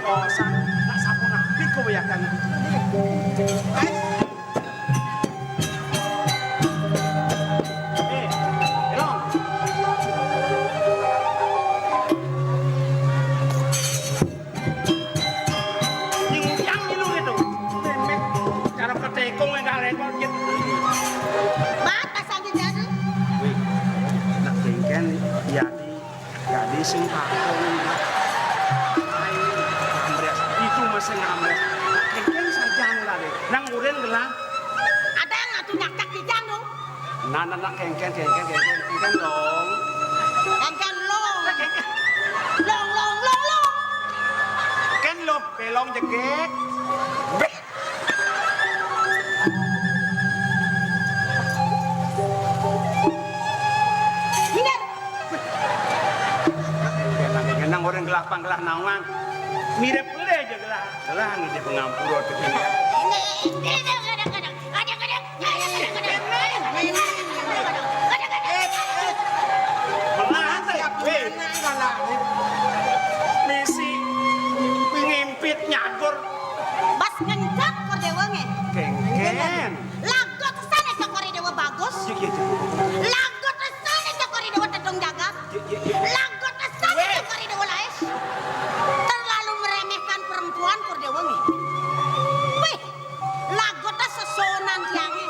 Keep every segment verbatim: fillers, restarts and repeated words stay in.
Bosan, nak sapu napi kowe ya kan? Eh, Elong. Nyingkiang ilu gitu. Cara ketekong enggak lekor gitu. Bat pasang di jalan. Wih, nak bengken ya di jadi sing kakung. Ai, ngamres. Itu masih ngamres. Kengken saja lah deh. Nang urin gelah. Ada yang ngatu nyakcak kijang dong. Nah, nah, nah, kengken, kengken, kengken, kengken dong. Kengken long. Kengken. Long, long, long, long. Ken lo, belong jegek. Beh. Nang orang gelah pang gelah nawang. Mirip pelih aja gelah. Gelah ngide pengampura tuh. Ini, ini, kadang-kadang. Kadang-kadang. Kadang-kadang. Kadang-kadang. Kadang-kadang. Melah, weh. Misi ngimpit nyagur. Bas ngenjak kor dewa nge. Kengken. Lagot sane cokor dewa bagus. Iya, iya, iya. Lagot sane cokor dewa tedung jagat. Iya, iya, iya. Lagot sane cokor dewa laes. Terlalu meremehkan perempuan kor dewa nge. Wih, lagot sesonan tiange.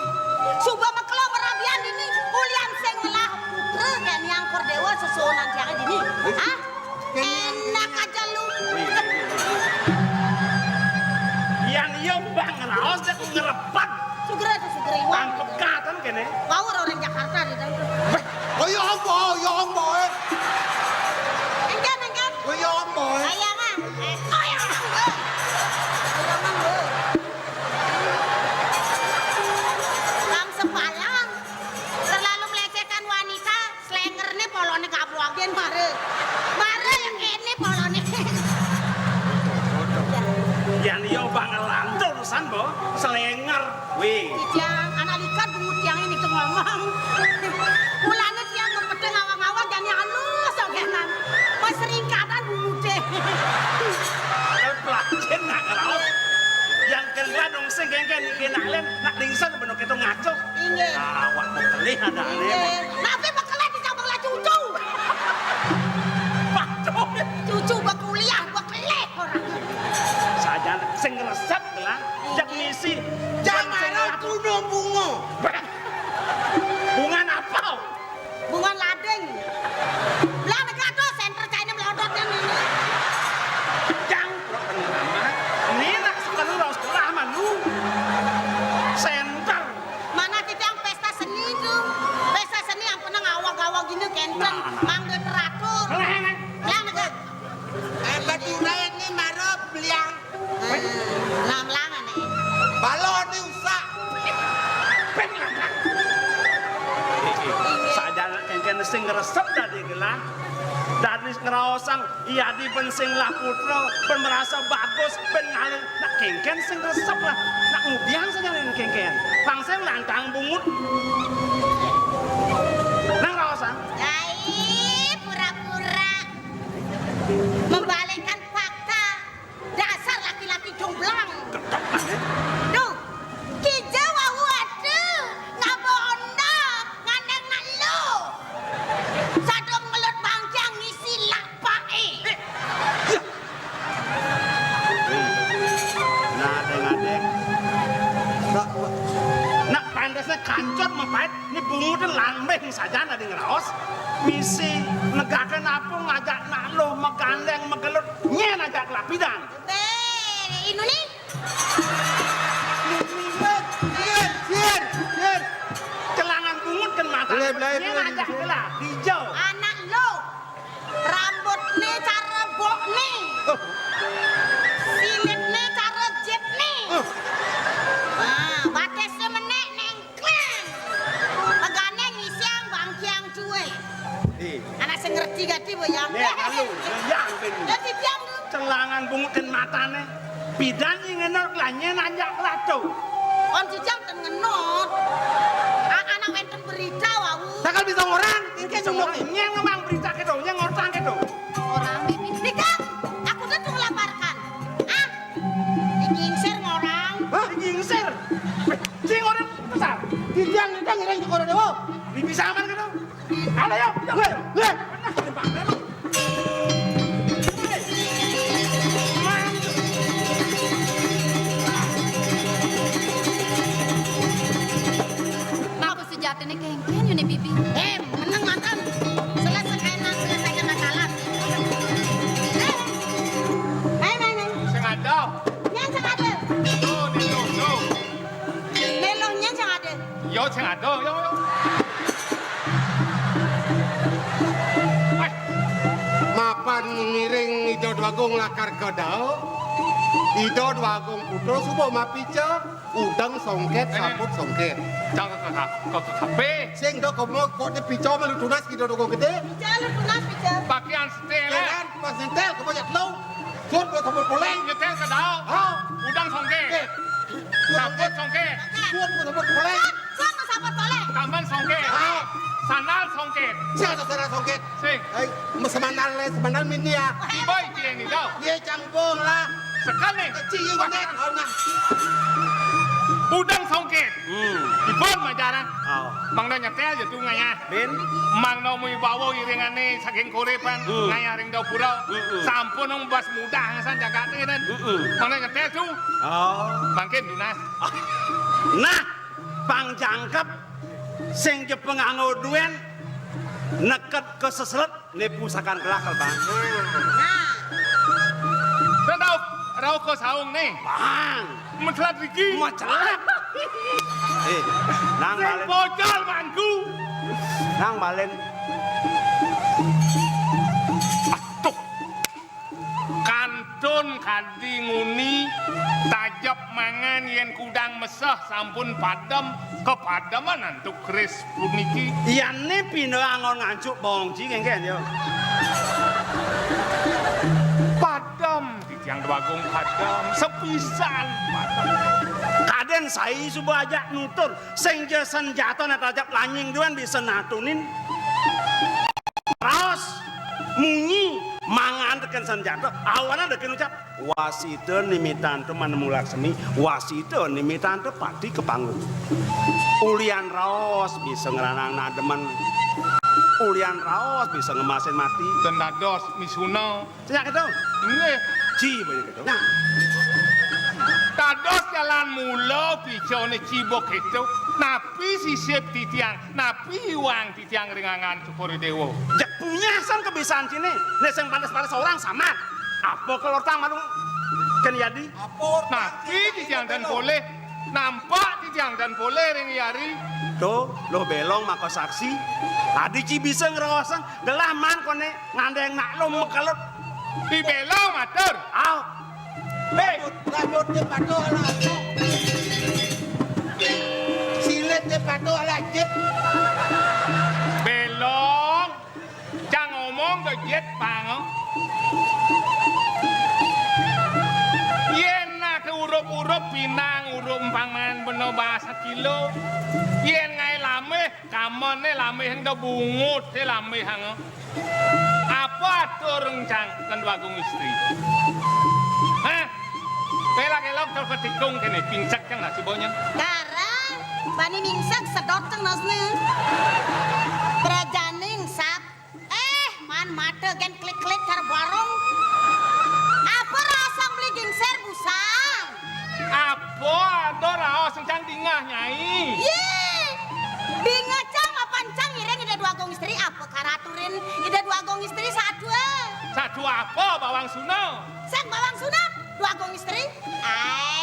Suba mekelo merabian dini, ulian sing ngelah putra keniang kor dewa sesonan tiange dini. Hah? Enak aja lu. Yan iya bang ngeraos dek ngerepat. Sugera tuh, sugera iwang. Tangkep katan kene. Wau orang Jakarta di dalam. Weh, oh ya ampun, ya ampun. Enggan, enggan. Oh ya ampun. Ayangan. Eh, oh ya. Ayangan, Bu. Bang sepalang. Terlalu melecehkan wanita. Slengerné polone kabloagen mare. Mare yang kene polone. Yan iya bang ngelantur san, Bo. Slenger. Wih. Kijang, anak likat bungut tiang ini tuh ngomong. Mulane tiang ngepedhe ngawang-ngawang jane halus ogenan. Pas ringkatan bunguté. Kalau pelajen nak ngeraos. Yang kedua dong sing genggen iki nak len, nak dingsan beno keto ngaco. Inggih. Awak bekelih ada. Inggih. Tapi bekelih dicabang lah cucu. Waduh. Cucu bak kuliah, bak leleh orang. Sajan sing resep lah. Jak ngisi. Jangan gunung bungo. Bunga apa? Bunga lading. Lah negak tuh senter caine melodot yang ini. Jang, lo kenapa? Ini nak sekolah sekolah malu. Senter. Mana kita yang pesta seni tuh? Pesta seni yang pernah ngawag-ngawag gini kenten, nah, nah, mangga teratur. Nah, nah. Yang negak. Eh, batu lain nih maro beliang. Eh, lang-langan nih. Balon nih usak. Peng langkah. Sing ngresep dadi gelah, dadi ngraosang Yadi ben sing lah putra, ben merasa bagus, ben ngalih. Nak kéngkén sing ngresep lah, nak ngudiang saja ning kéngkén. Pang sing nantang bungut. Nang raosang. Ai, pura-pura membalikkan fakta. Dasar laki-laki jomblang. Duh, kija wau ada ngaba onda ngandeng nak lu. Sadung ngelut bangkiang ngisi lapak eh. Nah, deng-adeng. Nak, nak pantasnya kancot mepait, ni bungutan lambeng saja ada ngraos. Misi negakan apa ngajak nak lu megandeng megelut nyen ajak kelapidan. Be, inu ni. Sir, sir, sir. Celangan bungut kan mata. Belai, belai, nyén belai, ajak belai. Gelah, dijau. Anak lu. Rambutné cara bokné. Oh. Silitné cara jitné. Oh. Nah, batisné menék nengkleng. Pegané ngisiang bangkiang cué. Eh. Anak sing ngerti gati, Bu, ya? Nek, lalu, yang ben. Ya, titiang tu. Celangan bungut dan matané. Pidan sing ngenot lah nyén anjak kelatu. Kon titiang ten ngenot. A-, anak wénten berita, wau. Takal bisa orang, ini bisa orang. Nyén ngomong berita gitu, nyén ngortang gitu. Orang ini. Nika, aku tuh tuh laporkan. Ah, digingsir orang. Hah? Digingsir? Weh, sing orang besar. Titiang, titiang, ngiring di kono dewa. Di bisa aman gitu. Ayo, yo, yo, yo. Mangku sejatiné kéngkén yo né bibi. Eh, meneng manten. Selesaikan, selesaikan masalah. Eh, main, main, main. Sing ada. Nyén sing ada. Tuh, di tuh, tuh. Meloh nyén sing ada. Yo, sing ada, yo, yo. Eh. Mapan ngiring Ida Dwagung lakar ka dawa. Ida Dwagung putra suba mapica, udeng songket, eh, saput songket. Cang ka, ka, ka, ka, kape. Sing da komo kok dipica malu tunas Ida Dwagung gedé. Pica lu tunas, pica. Pakaian setel, eh. Pakaian, pas nyentel, komo jak lu. Sun, buat sabut poleng. Nyetel ka dawa. Ha? Udeng songket. Eh. Saput songket. Sun, buat sabut poleng. Sun, buat sabut poleng. Kamban songket. Ha? Sandal songket. Siapa sandal songket? Sing. Hai, semandal, semandal mini ya. Ibai dia ni tau. Dia cangkung lah. Sekali. Kecil ni. Oh, nah. Udeng songket. Hmm. Ibon majaran. Oh. Mangda nyetel ya tu ngayah. Bin. Mangda muibawa iringané saking korepan, hmm, ngayah ring dapura. Hmm, hmm. Sampun nang bas mudah san jagaté, nen. Hmm, hmm. Mangda nyetel tu. Oh. Mangkin tunas. Nah, pang jangkep sing ja panganggo duén neked ka seselet né pusakan gelah kal, Bang. Nah. Rauh, rauh ka saung né. Bang. Mencelat riki. Mencelat. Eh, nang sing balen. Bocor mangku. Nang balen. Aduh. Kantun kadi nguni, tajep mangan yén kudang meseh sampun padem, kapademan antuk keris puniki. Yané pinda anggon ngancuk bongci kéngkén ya. Padem, titiang Dwagung padem, sepisan padem. Kadén sai suba ajak nutur, sing ja sanjata né tajep lanying duén bisa natunin. Raos munyi mangan tekén sanjata, awanan tekén ucap. Wasita nimitanta manemu laksmi, wasita nimitanta pati ka panggung. Ulian raos bisa ngranang nademen. Ulian raos bisa ngemasin mati. Ten dados misuna. Sing kéto. Nggih. Ci, banyak kéto. Nah. Dados jalan mula picané ciba kéto. Napi sisip titiang, napi iwang titiang ring anggan Cokor I Déwa. Jeg punyasan kebiasaan ciné, né sing pantes-pantes orang sambat. Apa kelortang malu kén Yadi? Apa? Napi titiang tan polih, nampak titiang tan polih ring Yadi. Tuh, Luh Belong maka saksi. Adi ci bisa ngraosang, gelah man koné ngandéng nak lu mekelut. Di Belong matur. Au. Hei. Rambut, rambut dia patuh ala aku. Silit dia patuh ala jit. Belong. Pang. Yén nak urup-urup pinang, urup umpamané bena basa kilo. Yén ngaé lambih, kamoné lambih ento bungut, sé lambih, ang. Apa atur encang kén Dwagung Istri? Hah? Pelak-elok terus ketikung kéné, pingsek cang nasi baunya. Garang, bani mingsek sedot cang nasné. Prajaning sat. Eh, man mata gén klik-klik karo barong. Apa raos beli gingsir busang? Apa ada raos encang dingeh, Nyai? Yé, dingeh cang apa encang ngiring Ida Dwagung Istri? Apa karaturin Ida Dwagung Istri sadua? Sadua apa, Bawang Suna? Sing Bawang Suna, Dwagung Istri. Ai.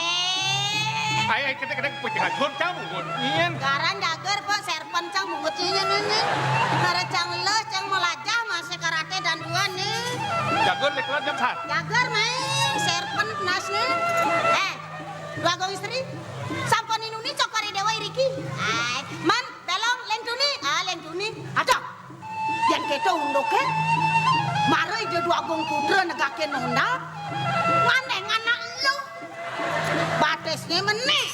Ai, ai, kedek, kedek, pecah jur cang bungut nyén. Garang jager, Pak, serpen cang bungut nyén, nyén, nyén. Kare cang leh, cang melajah, masih karate dan dua nih. Jager, dek, jam sat. Jager, main, serpen, nas nih. Eh, Dwagung Istri, sampun inuni cokor Ida Déwa iriki. Ai, man, Belong, lentuni, ah, lentuni. Ada. Yén kéto unduké, mara Ida Dwagung Putra negaké nona, ngandéng anak lu. Batisné menék.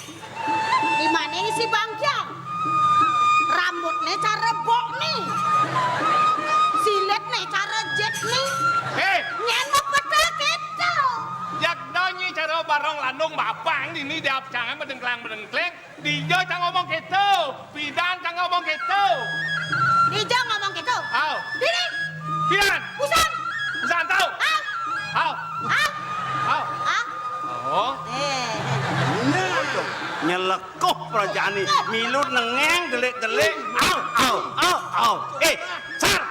Limané ngisi bangkiang. Rambutné cara bokné. Silitné cara jetné. Héh. Nyén mapeta kéto. Jak donyi cara barong landung bapang dini diapcangan bedengklang-bedengkleng. Dija cang ngomong kéto, pidan cang ngomong kéto. Dija ngomong kéto. Au. Dini. Pidan. Busan. Busan tau. Au. Au. Au. Au. Au. Oh. Eh. Nah, nyelekuh prajani, milu nengéng delik-delik. Au, au, au, au. Eh, sar.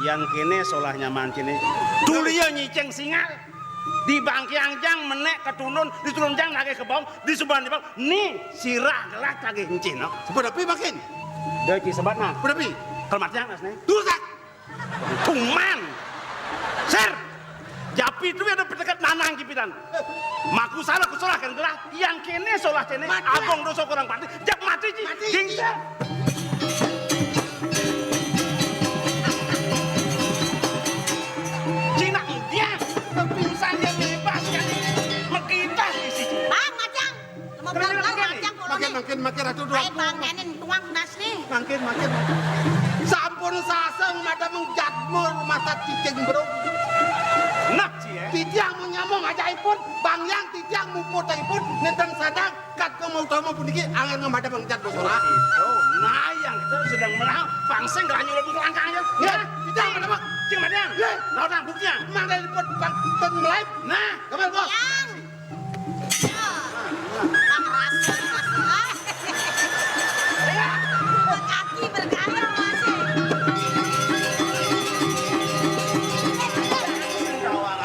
Yang kéné solah nyaman kéné. Dulia nyicing singal. Di bangkiang jang menék ketunun, di tunun jang nagih kebong, di suban di bang, nih sirah gelah tagih encin, no. Sepedapi makin. Dia ci sebat, nah. Sepedapi. Kalau mati yang nas, nih. Dusak. Tuman. Ser. Japi tu ada petekat nanang jipitan. Maku salah kesolahkan gelah, yang kéné solah kéné, mati. Agong dosa kurang pati, jak mati ji. Mati ji. Gingsir. Cina dia, pingsan dia bebas kan. Mekitah di situ. Bang, macang. Mau pelan-pelan, macang, makin, makin, makin, ratu dua. Ayo, Bang, ini tuang nas nih. Makin, makin, makin. Sampun saseng madameng jadma masa cicing, Bro. Nah, ci, eh. Titiang mau nyamong ajaipun, Bang Yang titiang muput aipun, nénten sadang, kat kau mau tahu mau puniki, angin ngemadameng jadma solah. Oh, nah, yang itu sedang melang, pangsing gelanyul pun kelangkangnya. Ya, titiang madameng. Cing madang. Ya. Lawan buktinya. Mang dari pun, Bang, ten melai. Nah, gambar, Bos. Yang. Bang rasa, rasa. Berkaki, bergaya masih.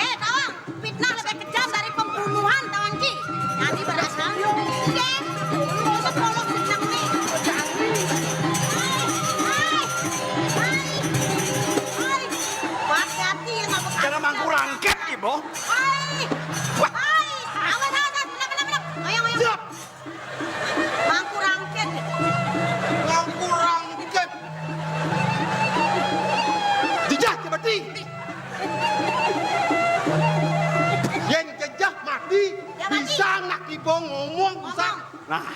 Eh, tawang, fitnah lebih kejam dari pembunuhan, tawang ki. Nanti berasa. Iya. Sepuluh kenceng nih. Hai, hai, hai. Hati-hati ya, nggak bekas. Jangan mangku rangket, Ibu. Hai. Wah. Hai. Awas, awas, awas. Benar, benar, benar. Ayo, ayo. Siap. Mangku rangkit. Mangku rangkit. Jejeh, jebati. Yén jejeh mati, ya, mati. Bisa anak ibu ngomong, bisa. Ngomong. Nah,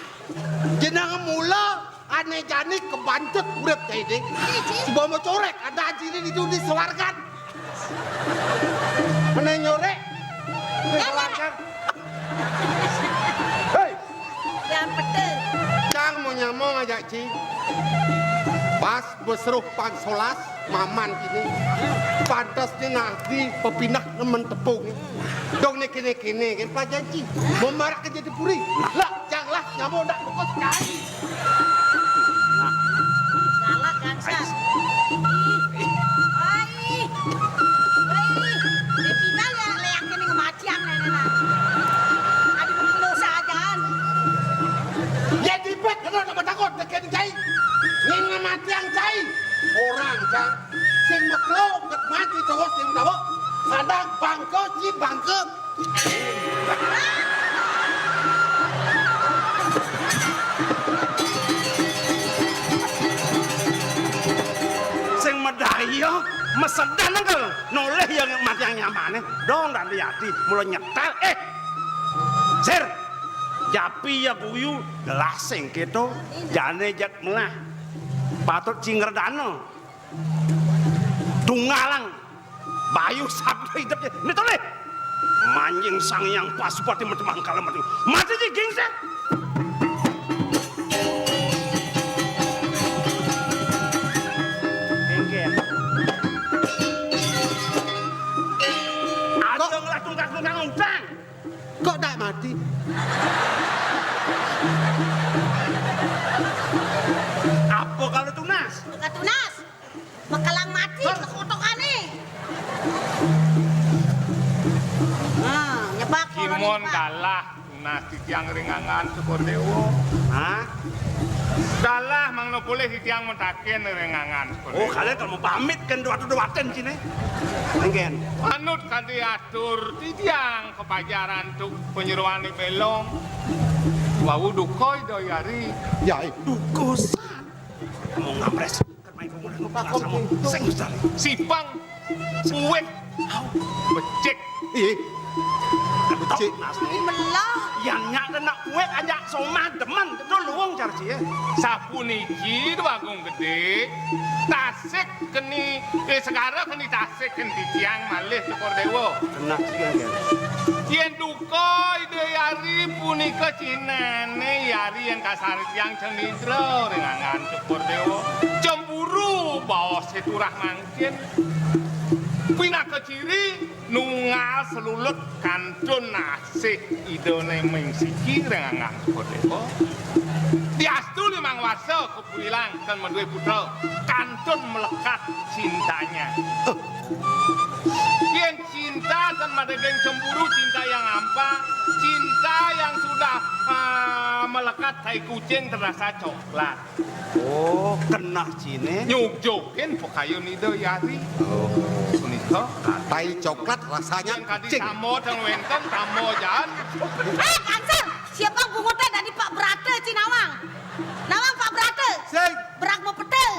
jeneng mula ané jani kebancut urip, Cai, ding. Iya, Ci. Sebama corék, ada jini di, di swargan. Mené nyoré. Di swargan. Héi. Yang pete. Cang mau nyamong aja, Ci. Pas besruh pang solas, maman kini. Pantes ni nadi pepinah nemen tepung. Dong ni kini-kini, kan, Pak Janji. Mau marak ke Jatipuri. Lah, cang lah, nyamong ndak fokus kai. Galak, gangsal. Ai. Ai. Ai. Dia tinggal ya, leak ini ngemacian, nah, nah, nah. Adi betul sajan. Ya, dipet, kenapa takut? Tekan cai. Ngin ngematian cai. Orang, cang. Sing meklo, nget mati, cowok, sing tahu. Sadang bangke, ci bangke. Sing medaya. Mesedah nengkel nolih ya mati yang nyamane. Dong dan ati mula nyetel. Eh. Sir. Japi ya guyu gelas sing keto. Jane jat melah. Patut cingredana. Tunggalang. Bayu sabda idep. Ini tolih. Manjing Sang Hyang Pasupati metu mangkala metu. Mati ji geng sih. Geng, geng. Ada ngelah tungkak-tungkak ngutang. Kok tak mati? Apa kalau tunas? Bukan tunas. Bakalang mati, hah? Tekotokane. Nah, nyebak. Simon kalah tunas titiang ring angan Syukur Dewa. Hah? Kalah mangda polih titiang mentaken ring angan Syukur Dewa. Oh, kalian kalau mau pamit kan dua dua waten sini. Mungkin. Manut kadi atur titiang kapajaran tuk panyeroane belong. Wau duka Ida Hyari. Ya, eh. Duka san. Mau ngapres. Sing mesti. Sipang. Puwek. Becik. Ih. Becik. Ini melah. Yang nyak kena puwek ajak somah demen. Itu luwung cara cie. Sapuniki Déwa Agung Gedé. Tasik keni, eh, segara keni tasik keni titiang malih Syukur Déwa. Kena sih kan. Yen duka Ida Hyari punika cinane Hyari yen kasaritiang cenidra ring angan Syukur Déwa. Cemburu baose turah mangkin. Pinaka ciri nunggal selulut kantun asih idane ming siki ring angan Syukur Déwa. Diastu limang warsa kapuilang ten madué putra kantun melekat cintanya. Yen cinta ten madegeng cemburu, cinta yang hampa, cinta yang sudah, ah, melekat tai kucing terasa coklat. Oh, kenah cine. Nyujukin pakayun Ida Hyari. Oh. Punika. Tai coklat rasanya kucing. Yang kadi sama teng wenten, sama jan. Eh, Kancil, siapa bungutan dari Pak Brata, Cinawang? Nawang Pak Brata. Sing. Berak mau petel.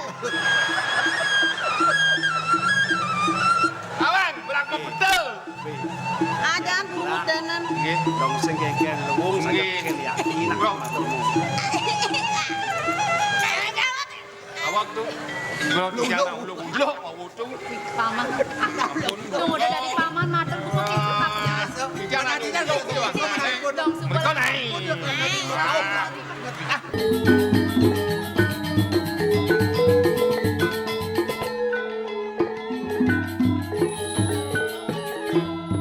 Awang, berak mau petel. Ah, jangan bungut danan. Nggih. Dong sing kengken luwung saja. Nggih. Kengken ya. Enak. Bro. Maturmu. Awak tuh. Bro, jangan uluk-uluk, mau wutung. Paman. Ampun. Tuh, udah dari paman, matur bukan itu, tapi. Jangan uluk-uluk, Bang. Dong, mereka naik. Ah.